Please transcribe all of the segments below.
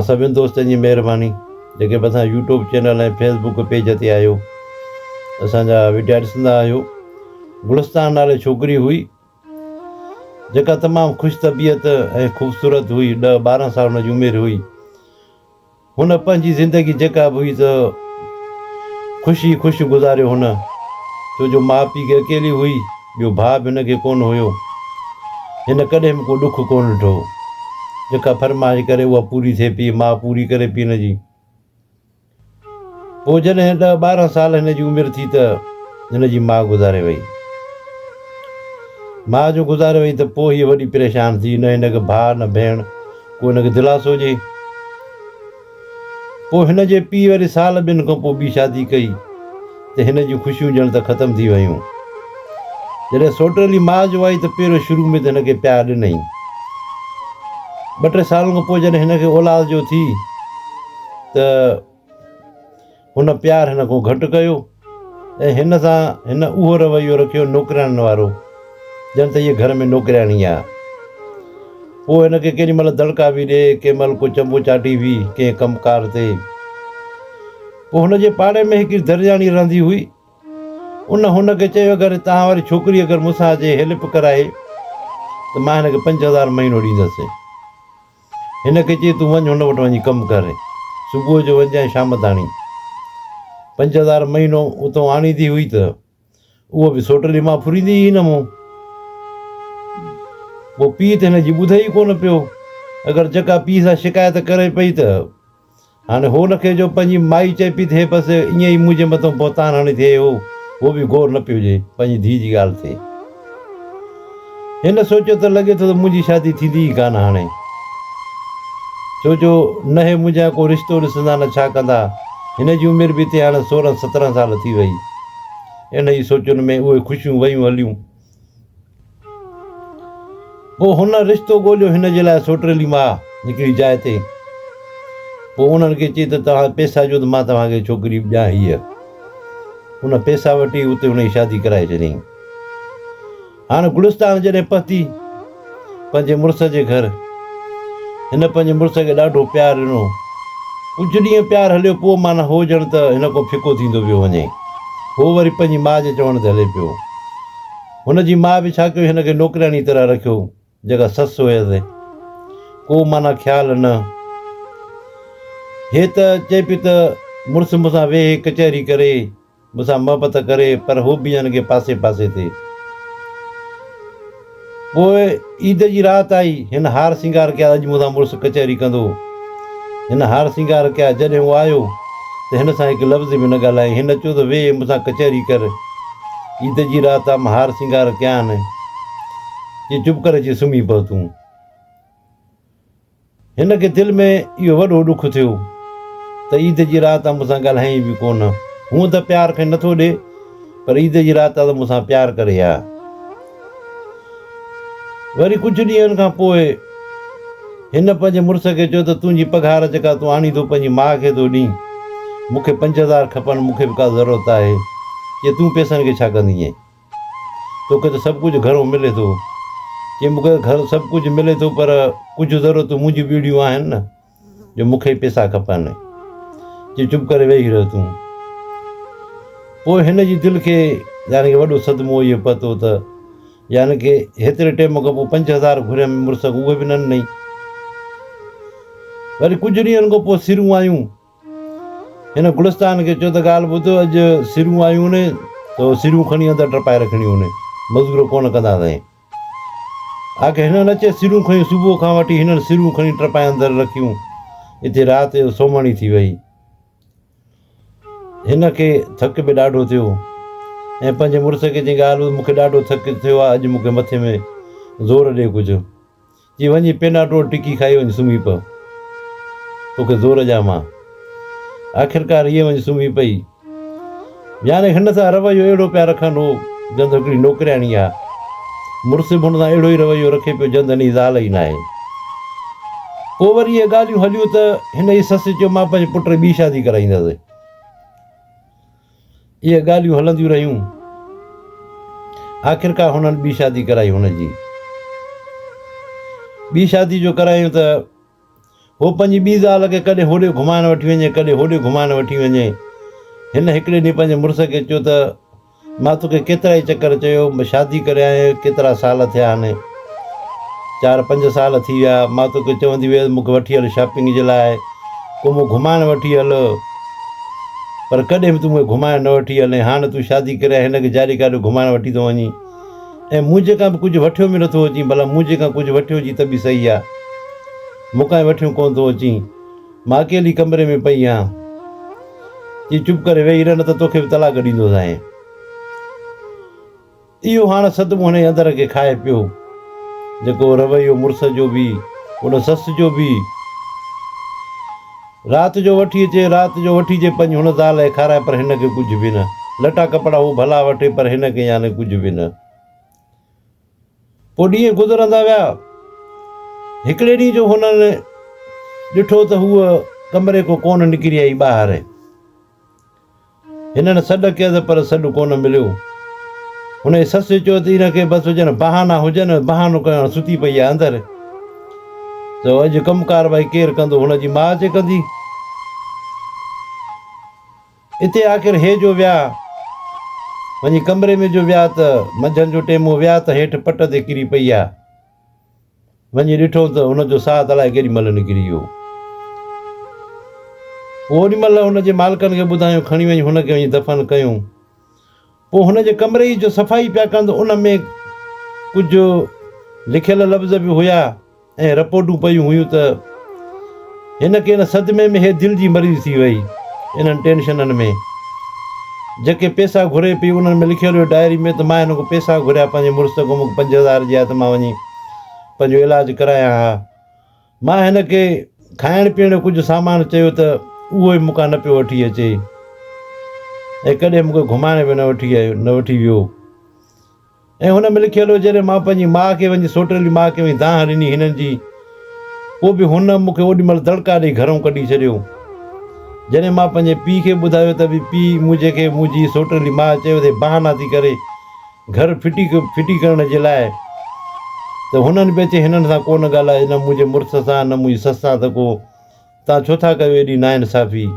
سڀني دوستن جي مهرباني جيڪي به اسان يوٽيوب چينل ۽ فيسبوڪ پيج تي آهيو اسان جا وڊيا ڏسندا آهيو. گلستان نالي ڇوڪري هئي جيڪا تمام خوش طبيعت ۽ خوبصورت هئي. 10 12 سال هن جي عمر هئي. هن پنهنجي زندگي جيڪا به هئي ته خوشي خوش گذاريو هن، ڇو جو ماء پيء کي اڪيلي هئي، ٻيو ڀاء به هن کي ڪونه هيو. هن ڪڏهن به ڪو ڏک ڪونه ڏٺو. جيڪا فرمائش ڪري اها پوري ٿئي پئي، ماء پوري ڪري پئي هن جي. پوء جڏهن 10 12 سال هن جي عمر ٿي ته هن جي ماء گذاري وئي. ماء جو گذاري وئي ته پوء هيء وڏي پريشان ٿي، نه هن کي ڀاء نه ڀيڻ، ڪو هن کي دلاسو ڏئي. پوء هن جي پيء وري سال ٻن کان پوء ٻي شادي ڪئي ته هن جون خوشيون ڄڻ ته ختم ٿي ويون. جڏهن سوٽريلي ماء جو آئي ته پهريون شروع ۾ ته هن کي پيار ڏنائين. ٻه ٽي سالن کان پوء جڏهن هن کي اولاد جو ٿي ته هن پيار هن کان گهٽ ڪيو ۽ هن سان هن اهو رويو رکيو نوڪرياڻين وارو، ڄڻ ته هيء گهر ۾ نوڪرياڻي آ. پوء هن کي ڪيڏي مهل دڙڪا به ڏي، ڪنهن مهل ڪو چنبو چاٽي به ڪنهن ڪم ڪار تي. پوء هن جي پاڙي ۾ هڪڙي درزياڻي رهندي هئي. ان هن کي چيو اگر توهان واري ڇوڪري اگر مون سان اچي هيلپ ڪرائي ته مان هن کي 5000 مهينو ڏيندس. هن کي چئي تون وڃ هن وٽ وڃي ڪم ڪر، صبح جو وڃجانء شام تاڻي. 5000 مهينو اتان آڻيندي هئي ته اهو به سوٽ ڏي مان ڦريندي ئي نه مون. پوء پيء ته هن جي ٻڌي ئي ڪونه پيو. اگر جيڪا پيء سان شڪايت ڪري پئي ته هاڻي هو نه کي جو پنهنجي مائي چئي پئي ته هي بس ائين ئي منهنجي مٿان بهتان هڻي ٿئي هو، هو به غور نه پيو ڏئي پنهنجي ڌيء جي ڳالهه تي. هن سوچيو ته لڳي ٿو ته منهنجي شادي ٿيندي ئي ڪانه هاڻي. ڇو جو نه هي منهنجا ڪو رشتو ڏسندا نه ڇا ڪندا. هن جي عمر به هتي هاڻي 16 17 سال ٿي وئي. انهيء سوچن ۾ اهي خوشيون ويون هليون. پوء هن رشتو ڳوليو هن جي لاء سوٽريلي ماء هڪڙي جاء تي. پوء انهن کي چئي ته توهان پئسا ڏيو ته مان توهان کي ڇوڪري ڏيان هيء. هن پئسا وٺي اتي هن جي شادي ڪرائي ڇڏيائين. هاڻ گلستان جڏهن پهتي پنهنجي مڙس جي گهر، هن پنهنجي مڙس کي ڏاڍو پيار ڏنو. ڪجهه ڏينهن پيار هليو پوء معنيٰ هو ڄڻ ته هن کان ڦڪو ٿيندو پيو وڃي. هو وري پنهنجي ماء جي چوڻ تي هلي پيو. هن جي ماء به ڇا ڪيو هن کي نوڪرياڻي طرح رکيو جيڪا سس هيس. ڪو معنيٰ خيال نه. هي ته چئي پئي ته مڙس مون سان ويهي ڪچهري ڪري، مون سان محبت ڪري پر هو به هن کي پاسي پاسي ٿئي. پوء عيد جي رات آئي، هن هار سينگار ڪيا اڄ مون سان مڙس ڪچهري ڪندو. هن هار سينگار ڪيا، جڏهن هو آيو ته هن سان هڪ لفظ به نه ڳالهايائين. هن چيو ته ويهه مون سان ڪچهري ڪر، عيد جي رات آ، مان هار سينگار ڪيا آهن. چي چپ ڪري اچي سمهي پئه تون. هن کي دل ۾ اهو وڏو ڏک ٿيو ته عيد جي رات آ مون سان ڳالهائين به ڪونه. هونء ته پيار کڻي نٿو ڏي پر عيد جي رات آ ته مون سان پيار ڪري ها. وري ڪجهه ڏينهن کان پوء هن پنهنجي مڙس کي چيو ته تنهنجي پگهار جيڪا تون آڻين ٿو پنهنجي ماء کي ٿو ڏين، مون کي 5000 کپن، مون کي به ڪا ضرورت آهي. چي تون پئسن کي ڇا ڪندينء؟ توکي ته سڀ ڪجهه گهرو ملي ٿو. چي مون کي ته گهر سڀ ڪجهه ملي ٿو پر ڪجهه ضرورتون منهنجون به اهڙيون آهن نه جو مون کي پئسا کپن. چي چپ ڪري ويهي رهه تون. پوء هن جي دل کي يعني ڪه وڏو صدمو اهو پهتو ته يعني ڪه هيتري ٽيم کان پوء 5000 گهريم مڙس کان اهي به نه ڏنائين. وري ڪجهه ڏينهن کان پوء سرون آيون. هن گلستان کي چيو ته ڳالهه ٻڌ اڄ سرون آيون ني ته سرون کڻي اندر ٽپائي رکڻيون ني، مزورو ڪونه ڪنداسين. آخر هنن اچي سرون کنيون صبح کان وٺي هنن سرون کڻي ٽپائي اندر رکيون. اتي رات جو سومهڻي ٿي وئي. هن کي ٿڪ به ڏاڍو ٿيو ۽ پنهنجي مڙس کي چيائين ڳالهه ٻڌ مون کي ڏاڍو ٿڪ ٿيو آهي اڄ مون کي مٿي ۾ زور ڏي ڪجهه. چي وڃي پيناٽوڙ ٽڪي کائي وڃ سمهي پئه توکي زور ڏيان مان. آخرڪار هيء وڃي سمهي پئي. يعني هن سان رويو اهڙو پيا رکن هو جند هڪڙي نوڪرياڻي آ. مڙس به هن سان اهڙو ئي رويو رکي پيو جند هن جي زال ئي ناهي. پوء وري اهي ڳالهيون هليون ته هن جي سس چيو مان پنهنجي پٽ جي ٻي شادي ڪرائيندس. اهي ڳالهيون هلنديون رهيون. آخرڪار هنن ٻي شادي ڪرائي هن جي. ٻي شادي جو ڪرايون ته. هو پنهنجي ٻي زال کي ڪڏهن هوڏي گهمائڻ وٺي وڃي، ڪڏهن هوڏي گهمائڻ وٺي وڃي. هن هڪڙي ڏينهن پنهنجي مڙس کي چيو ته مان توکي ڪيترائي چڪر چيو، شادي ڪري آئين ڪيترا سال ٿيا آهن، چار پنج سال ٿي ويا، مان توکي چوندي هيس مون کي وٺي هل شاپنگ جي لاء، ڪو مون گهمائڻ وٺي هل، پر ڪڏهن به تون مون کي گهمائڻ نه وٺي هلين، هاڻ تون شادي ڪري آئين هن کي جاڏي ڪاڏي گهمائڻ وٺي ٿو وڃين ۽ منهنجي کان به ڪجهه وٺيو به نٿو اچين، ڀلا منهنجي کان ڪجهه وٺيو اچين ته به صحيح آ، مون کان وٺيو ڪونه ٿو اچين. مان اڪيلي ڪمري ۾ پئي آهيان. چي چپ ڪري ويهي رهه نه ته توکي به طلاق ڏيندوسانء. اهو هاڻ صدمو هن جي اندر کي کائي پيو. جيڪو رويو مڙس جو به ان سس جو به. رات جو وٺي اچي رات جو وٺي اچي پنج هن زال کي کارائي پر هن کي ڪجهه به نه. لٽا ڪپڙا هو ڀلا وٺي پر هن کي يعني ڪجهه به نه. پوء ڏينهن گذرندا ويا. هڪڙي ڏينهن جو هنن ڏٺو ته هوء ڪمري کان ڪونه نڪري آئي ٻاهر. هنن سڏ ڪيس پر سڏ ڪونه مليو. هن جي سس چيو ته هن کي بس هجن بهانا هجن، بهانو ڪيو هاڻ ستي پئي آهي اندر. سو اڄ ڪم ڪار ڀائي ڪير ڪندو؟ هن جي ماء اچي ڪندي. اتي آخر هي جو ويا، وڃي ڪمري ۾ جو ويا ته منجهند جو ٽيم هو، ويا ته هيٺ پٽ تي ڪري پئي آ. وڃي ڏٺو ته هن جو ساهه ته الائي ڪيڏي مهل نڪري ويو. پوء اوڏي مهل هن جي مالڪن کي ٻڌايون، کڻي وڃي هن کي وڃي دفن ڪيون. پوء هن جي ڪمري جي جو صفائي پيا ڪن ته ان ۾ ڪجهه لکيل لفظ به هيا ۽ رپورٽون پيون هيون ته هن کي ان صدمي ۾ هي دل جي مريض ٿي وئي. انهن ٽينشنن ۾ جيڪي پيسا گهري پئي انهن ۾ لکيل هيو ڊائري ۾ ته مان هن کان پيسا گهريا پنهنجي مڙس کان مون کي 5000 ڏيا ته مان وڃي پنهنجو علاج ڪرايان ها. مان هن کي کائڻ پيئڻ جو ڪجهه سامان چيو ته اهو ئي مون کان نه پيو وٺي اچي ۽ ڪڏهن مون کي گهمائڻ به نه وٺي آيو نه وٺي ويو ۽ هن ۾ لکيل هو جڏهن مان پنهنجي ماء کي وڃي سوٽيلي ماء کي وڃي دانهن ڏني هنن جي پوء به هن مون کي اوڏي مهل دڙڪا ڏئي گهرئون ڪڍي ڇڏيو جڏهن مان پنهنجي پيء کي ٻڌايو ته به پيء منهنجي کي منهنجي سوٽيلي ماء چيو ته بهانا ٿي ڪري گهر ڦٽي ڦٽي ڪرڻ جي لاء ته هنن به اچي هنن سان ڪو نه ڳالهايو نه منهنجي مڙس سان نه منهنجي سس سان ته ڪو تان ڇو ٿا ڪيو ايڏي ناانصافي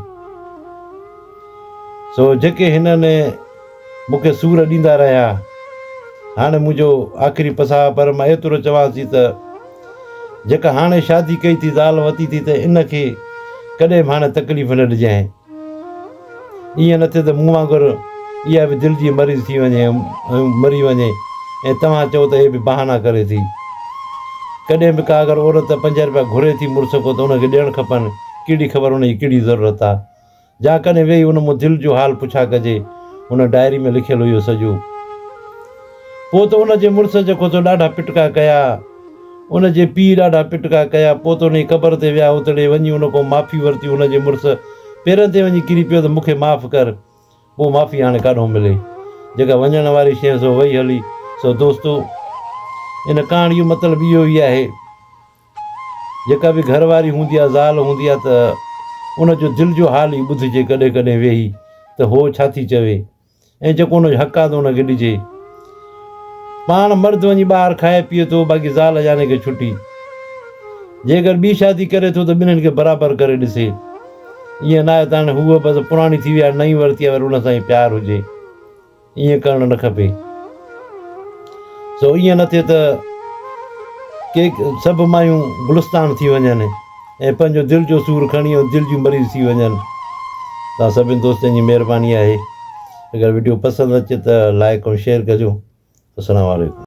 سو جيڪي هنن مون کي سور ڏيندا رهيا هاڻي منهنجو آخري پساهه پر مان ايترو چوان ٿي ته جيڪا هاڻي شادي ڪئي ٿي زال وتي ٿي ته ان کي ڪڏهن به هاڻي تڪليف نه ڏجانء ائين نه ٿئي ته مون وانگر اها به دل جي مريض ٿي وڃي ۽ مري وڃي ۽ توهان چئو ته هي به بهانا ڪري ٿي. ڪڏهن به ڪا اگر عورت پنج رپيا گهري ٿي مڙس کان ته ان کي ڏيڻ کپن، ڪهڙي خبر ان جي ڪهڙي ضرورت آ. جا ڪڏهن ويهي ان مون دل جو حال پڇا ڪجي، ان ڊائري ۾ لکيل هيو سڄو. پوء ته ان جي مڙس جيڪو سو ڏاڍا پٽڪا ڪيا. ان جي پيء ڏاڍا پٽڪا ڪيا. پوء ته ان جي قبر تي ويا. اتڙي وڃي ان کان معافي ورتي. ان جي مڙس پيرن تي وڃي ڪري پيو ته مون کي معاف ڪر. پوء معافي هاڻي ڪاڏهون ملي. جيڪا وڃڻ واري شيء سو وئي هلي. سو دوستو! ان ڪهاڻي جو مطلب اهو ئي آهي. جيڪا به گهر واري هوندي آهي، زال هوندي آهي ته ان جو دل جو حال ئي ٻڌجي ڪڏهن ڪڏهن ويهي ته هوء ڇا ٿي چوي. ۽ جيڪو ان جو حق آهي ته ان کي ڏجي. پاڻ مرد وڃي ٻاهر کائي پيئي ٿو باقي زال يعني کي ڇٽي. جيڪر ٻي شادي ڪري ٿو ته ٻنهين کي برابر ڪري ڏسي. ائين ناهي ته هاڻي هوء بس پراڻي ٿي وئي آهي نئين ورتي آهي وري ان سان ئي پيار هجي. ائين ڪرڻ نه کپي. سو ائين نه ٿئي ته ڪي سڀ مايون گلستان ٿي وڃن. ۽ پنهنجو دل جو سور کڻي ۽ دل جون مريض ٿي وڃن. توهان سڀني دوستن جي مهرباني آهي اگر وڊيو پسند اچي ته لائڪ ۽ شيئر ڪجو. السلام عليڪم.